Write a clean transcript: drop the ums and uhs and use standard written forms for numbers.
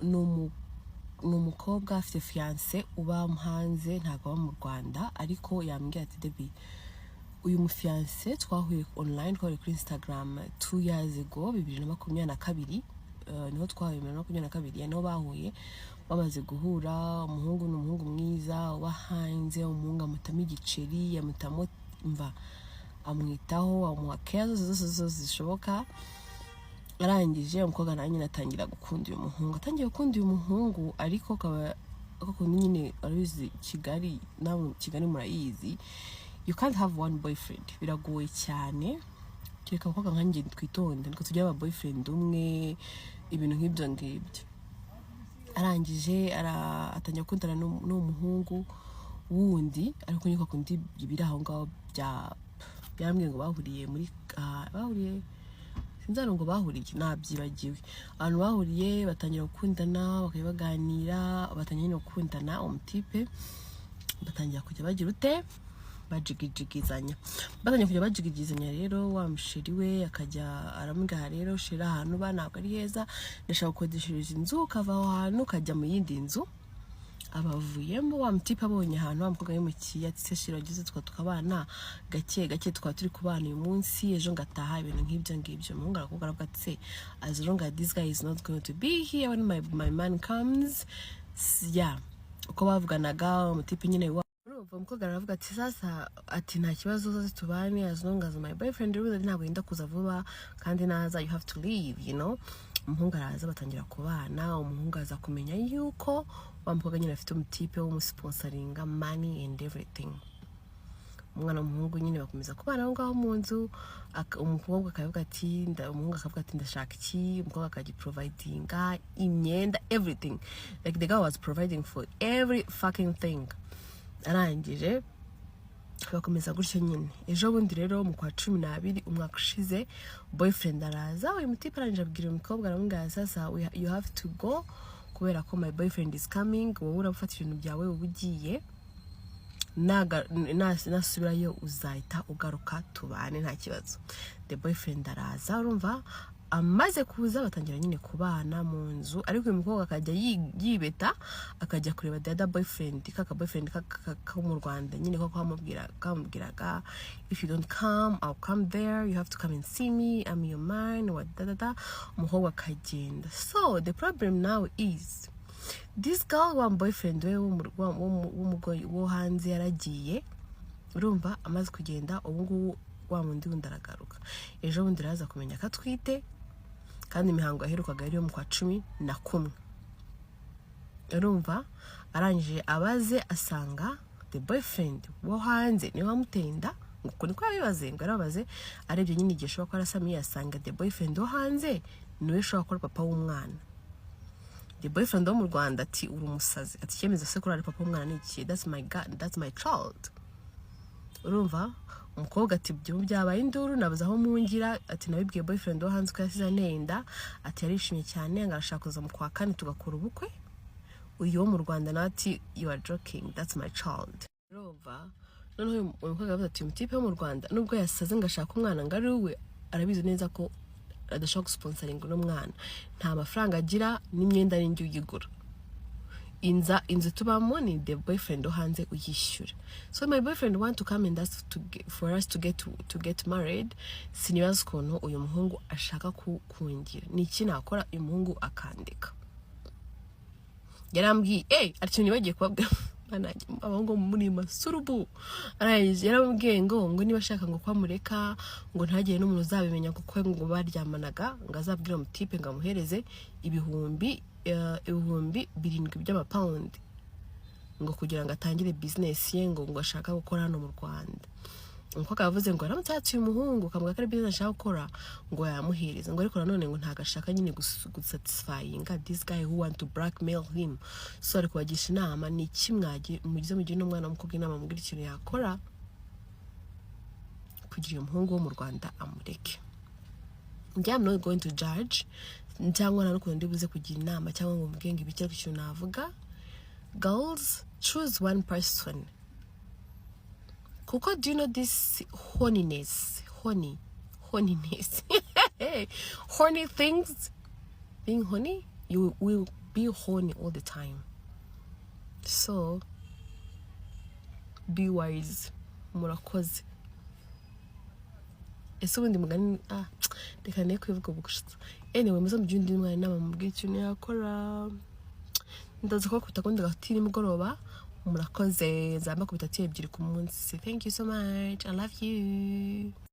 Ni umukobwa afite fiancé uba hanze, ntabwo aba mu Rwanda, ariko yambwiye ati: "Debi, uyu mufiancé twahuye online, twahuye kuri Instagram 2 years ago, 2022." Niho twahuye, 2022 niho bahuye. Bamaze guhura, umuhungu ni umuhungu mwiza uba hanze. Umuhungu amutamo igiceri, amutamo mva, amwitaho, amuha care zose zose zose zishoboka. Arangije, umukobwa nawe nyine atangira gukunda uyu muhungu. Atangiye gukunda uyu muhungu, ariko akaba akunda nyine, urabizi Kigali, nawe Kigali murayizi, you can't have one boyfriend, biragoye cyane, kereka abakobwa nkanjye twitonde, niko tugira aba boyfriend umwe, ibintu nk'ibyo ngibyo. Arangije atangira gukundana n'uwo muhungu wundi, ariko nyine kundi biri aho ngaho bya byarambwiye ngo bahuriye muri bahuriye, sinzi ahantu ngo bahuriye, nabyibagiwe ahantu bahuriye. Batangira gukundana, bakajya baganira, batangira nyine gukundana. Umutipe batangira kujya bagira ute, bajigijigizanya. Batangiye kujya bajigijizanya rero, wa musheri we akajya aramubwira: "Rero chéri, ahantu uba ntabwo ari heza, ndashaka gukodeshereza inzu, ukava aho hantu ukajya mu yindi nzu." Abavuyemo. Wa mutipe abonye ahantu wa mukobwa yimukiye, ati: "Se chéri, wagize twa tukabana gake gake, tukaba turi kubana uyu munsi, ejo ngataha," ibintu nk'ibyo ngibyo. Umuhungu arakubwira, aravuga ati: "Se as long as this guy is not going to be here when my man comes." Yeah, uko bavuganaga, umutipe nyine urumva, umukobwa aravuga ati: "Sasa," ati, "nta kibazo, uzaze tubane as long as my boyfriend really ntabwo yenda kuza vuba, kandi naza you have to leave." Umuhungu araza, batangira kubana. Umuhungu aza kumenya yuko wa mukobwa nyine afite umutipe w'umusponsoringa, money and everything. Umwana w'umuhungu nyine bakomeza kubana aho ngaho mu nzu. Umukobwa akavuga ati umuhungu akavuga ati: "Ndashaka iki," umukobwa akagiprovidinga, imyenda, everything. Like, the guy was providing for every fucking thing. Arangije bakomeza gutyo nyine. Ejo bundi rero mu kwa 12 umwaka ushize, boyfriend araza. Uyu mutipe arangije abwira uyu mukobwa, aramubwira: "Sasa you have to go kubera ko my boyfriend is coming. Wowe urafata ibintu byawe, uba ugiye. Nasubirayo uzahita ugaruka tubane, nta kibazo." The boyfriend araza. Urumva, amaze kuza batangira nyine kubana mu nzu, ariko uyu mukobwa akajya yibeta, akajya kureba the other boyfriend, kaka boyfriend ko mu Rwanda nyine, ko kamubwiraga: "If you don't come, I'll come there. You have to come and see me. I'm your man," wa da da da. Umukobwa akagenda. So the problem now is this girl, wa boyfriend we wo hanze yaragiye. Urumva, amaze kugenda, ubu ngubu wa wundi aragaruka ejo bundi. Araza kumenya ko atwite, kandi imihango yaherukaga yari iyo mu kwa 11. Urumva, arangije abaze, asanga the boyfriend wo hanze niwe wamuteye inda. Ngo uko niko yabibaze, ngo yarabaze, arebye nyine igihe ashobora kuba yarasamiye, asanga the boyfriend wo hanze niwe ushobora kuba papa w'umwana. The boyfriend wo mu Rwanda ati: "Uri umusazi." Ati: "Icyemezo se kuri ari papa w'umwana ni iki? That's my God, that's my child." Urumva, umukobwa ati: "Ibyo byabaye induru, nabuze aho mungira." Ati: "Nabibwiye boyfriend wo hanze ko yasize anteye inda." Ati: "Yarishimye cyane, ngo arashaka kuza mu kwa kane tugakora ubukwe." Uyu wo mu Rwanda nawe ati: "You are joking, that's my child." Urumva, noneho uyu mukobwa yavuze ati: "Uyu mutipe wo mu Rwanda, nubwo yasaze ngo ashaka umwana ngo ari uwe, arabizi neza ko adashobora gusponsoringa uno mwana. Nta mafaranga agira, n'imyenda n'indyo uyigura. Inzu tubamo ni the boyfriend wo hanze uyishyura. So my boyfriend want to come and ask for us to get married. Sinibaza ukuntu uyu muhungu ashaka kungira. Ni iki nakora uyu muhungu akandika?" Yarambwiye, ati ikintu nibagiye kubabwira. Bana, abahungu muri masurubu. Arangije yaramubwiye ngo niba ashaka ngo kwamureka, ngo ntagire n'umuntu uzabimenya, kuko ngo baryamanaga, ngo azabwire umutipe ngo amuhereze 7,000 by'amapawundi, ngo kugira ngo atangire business ye, ngo ashaka gukora hano mu Rwanda. Umukobwa yavuze ngo aramutse yatuye umuhungu, ukamuga ko ari business ashaka gukora, ngo yamuhereza, ngo ariko nanone ngo ntabwo ashaka nyine gusatisfyinga this guy who want to blackmail him. So ari kubagisha inama: ni iki mugize, mugire n'umwana w'umukobwa inama, mubwire ikintu yakora kugira uyu muhungu wo mu Rwanda amureke. Njye I'm not going to judge, cyangwa nta n'ukuntu ndi buze kugira inama, cyangwa ngo mubwire ngo ibiki. Ariko ikintu navuga, girls, choose one person, kuko do you know this horniness, horny, horniness, horny things, being horny, you You will be horny all the time. So be wise. Murakoze. Ese ubundi mugani, ah, reka ne kwivuga gusa. Anyway, muze mugire undi mwana inama, mubwire ikintu yakora. Ndaza kubakubita kundi gati nimugoroba. Murakoze. Nzaba mbakubita tea ebyiri ku munsi. Thank you so much, I love you.